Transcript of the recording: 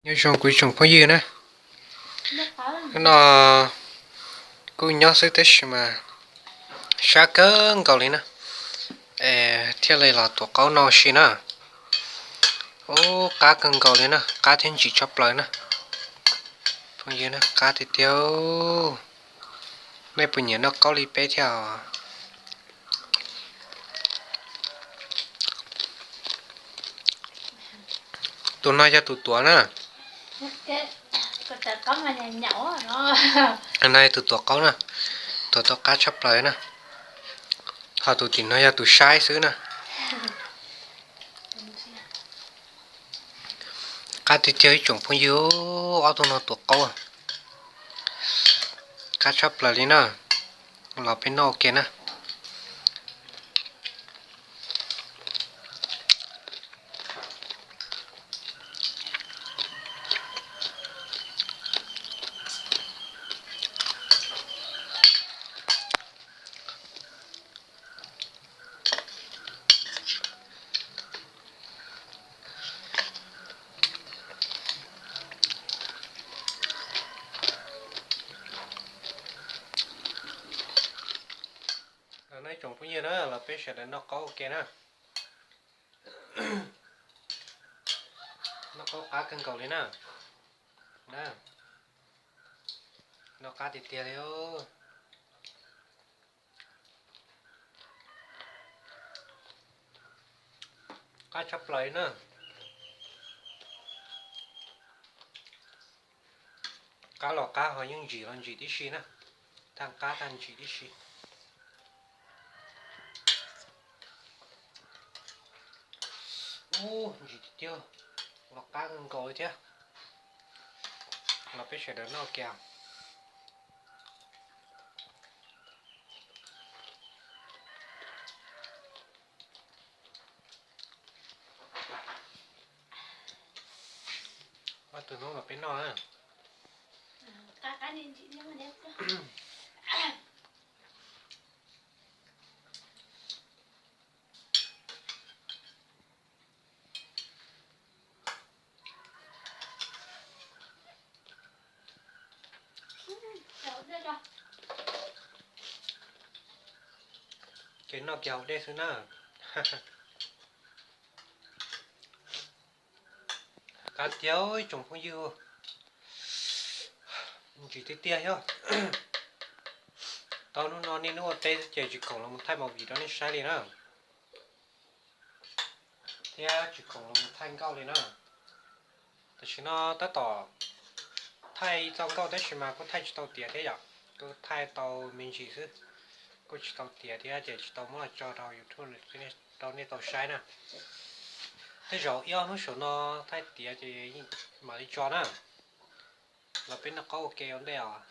Nyob zoo kuv ib tsoom phooj ywg na, hnub no kuj nyob xwb tab sis mas sab kawg nkaus li na, es thiaj li los tuav qaub noj ua si na. Ub, qab kawg nkaus li na, qab thiab ntsim tshaj plaws na. Phooj ywg na, qab tiag tiag. Nej puas nyiam noj qaub li peb thiab? Tus no yog tus tuav na. No yog tus tuav qaub na, tuav tau qab tshaj plaws na. Ho tus tim no yog tus saib xwb na. Qab tiag tiag ib tsoom phooj ywg, ob tug no tuav qaub qab tshaj plaws li na. Los peb noj ua ke na. Los no ib tsoom phooj ywg na, los peb sawv daws noj qaub ua ke na. Noj qaub qab kawg nkaus li na. Noj qab tiag tiag li. Qab tshaj plaws li na. Qab los qab ho yeej ntsim los ntsim tib si na. Tag qab tag ntsim tib si. Ub, ntsim tiag tiag, los qab kawg nkaus li thiab. Los peb sawv daws noj kiag. Ob tug hnub los peb noj na. Ces noj kiag haus dej xwb na. Qab tiag ib tsoom phooj ywg, ntsim tiag tiag thiab. Tau hnub no niaj hnub ua teb ces tsis khoom los mus thaij movie rau nej saib li na, thiab tsis khoom los mus thaij nkauj li na. Tam sim no tab tom thaij ib txoj nkauj tab sis mas kuj thaij tsis tau tiav thiab yom, kuj thaij tau me ntsis xwb, kuj tsis tau tiav thiab ces tsis tau muab los tso rau YouTube rau nej tau saib na. Tej zaum ib ob hnub saum no thaij tiav ces mam li tso na. Los peb noj qaub ua ke ua ntej os.